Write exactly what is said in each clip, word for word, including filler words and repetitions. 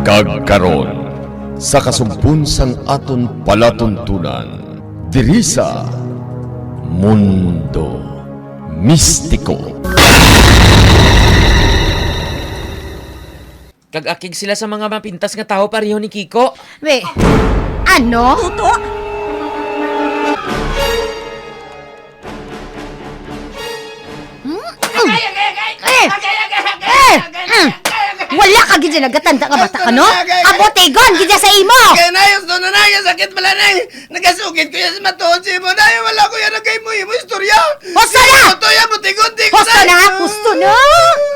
Kag karon, sa kasugpon sang aton palatuntunan, diri sa Mundo Mistiko. Kag akig sila sa mga mapintas nga tawo pareho ni Kiko. Wait, ano? Tuto? Hmm? Eh! Eh! Mm. Wala ka gid dyan nagatanda nga bata ka, no? Abutigon gid dyan sa imo! Kaya na, gusto na na, yung sakit pala na eh. Nagasugid ko yan sa matuod sa imo, na wala ko yan nagkaimo-imo istorya. Husto na! Imo to yan, butigon, di ko Husto na! na! Husto na!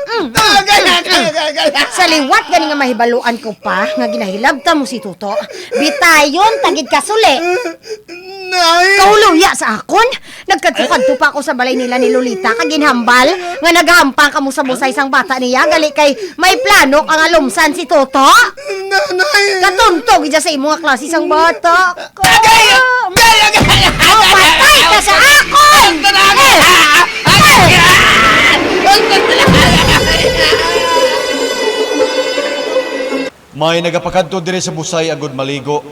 Mm. Ah, kaya, kaya, kaya, kaya. Sa liwat gani nga mahibaluan ko pa nga ginahilabta mo si Tuto, bitayon ta gid ka suli. Nay! Kahuloya sa akon! Nagkadto-kadto pa ako sa balay nila ni Lolita kag ginhambal nga naghampang kamo sa busay sang bata niya, gali kay may plano ka nga lumsan si Toto. Nanay! Katunto gid sa imo nga klase sang bata ka. Agay! Agay! Agay! Mapatay ka sa akon! Agay! Eh! Agay! May nagapakadto diri sa busay agud maligo.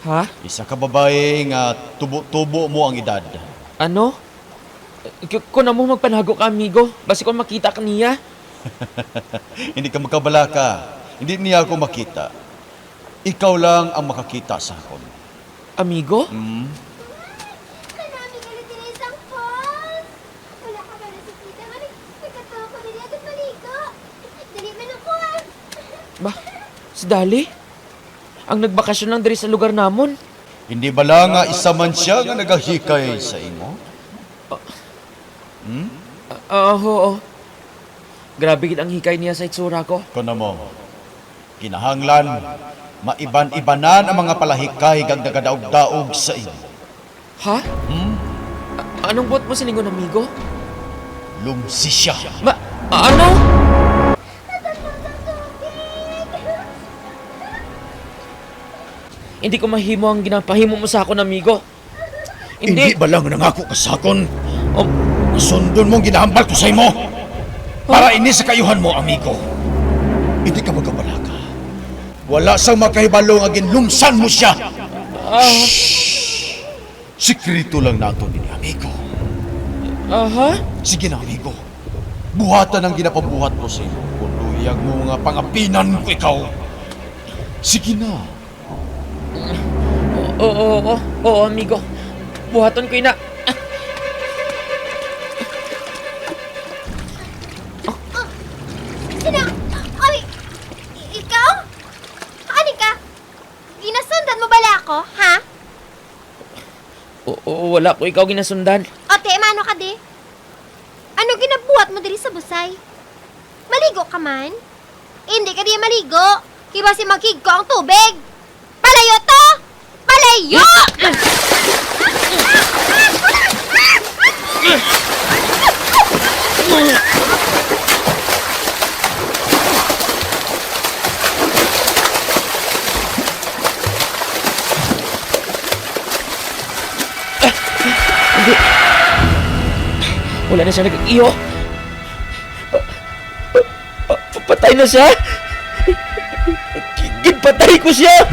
Ha? Isa ka babayi nga tubo-tubo mo ang edad. Ano? K-, kun amo magpanago ka, amigo, basi ko makita ka niya. Hindi ka magkabalaka. Hindi niya ako makita. Ikaw lang ang makakita sa akon. Amigo? Mm. Kanami ka na diri sa falls. Wala ka ba nakikita nga nag-, nagkatawa ko diri agad maligo? Dali man ako, ah. Ba, si Dali? Ang nagbakasyon lang diri sa lugar namon. Hindi bala nga isa man sia nga nagahikay sa imo? Ah. Hmm? Ah, ah, oo. Grabe gid ang hikay niya sa itsura ko. Kuno mo, kinahanglan maiban-ibanan ang mga palahikay kag nagadaog-daog sa imo. Ha? Hmm? A-, anong buot mo silingon, amigo? Lumsi siya. Ma-, ano? Hindi ko mahimo ang ginapahimo mo sa akon, amigo. Hindi. Hindi ba lang nangako ka sa akon? Um, Sundon mo ang ginahambal ko sa imo. Para ini sa kaayuhan mo, amigo. Hindi ka magkabalaka. Wala sang makahibalo nga ginlumsan mo siya. Ah. Shh! Sikreto lang naton ini, amigo. Aha? Sige na, amigo. Buhatan ang ginapabuhat ko sa imo. Kung luyag mo nga pangapinan ko ikaw. Sige na. Oo, oo, oo, oo, amigo. Buhaton ko ina. Sino? Ay, i-, ikaw? Ani ka? Ginasundan mo bala ako, ha? Oo, wala ko ikaw ginasundan. O, te, mano ka di? Ano ginabuhat mo diri sa busay? Maligo ka man? Hindi ka diya maligo. Kay basi maghigko ang tubig. Palayo to! Palayo! Hindi. Wala na siya nag-iho. Pa-, pa-, pa-, patay na siya. Gi-, ginpatay ko siya.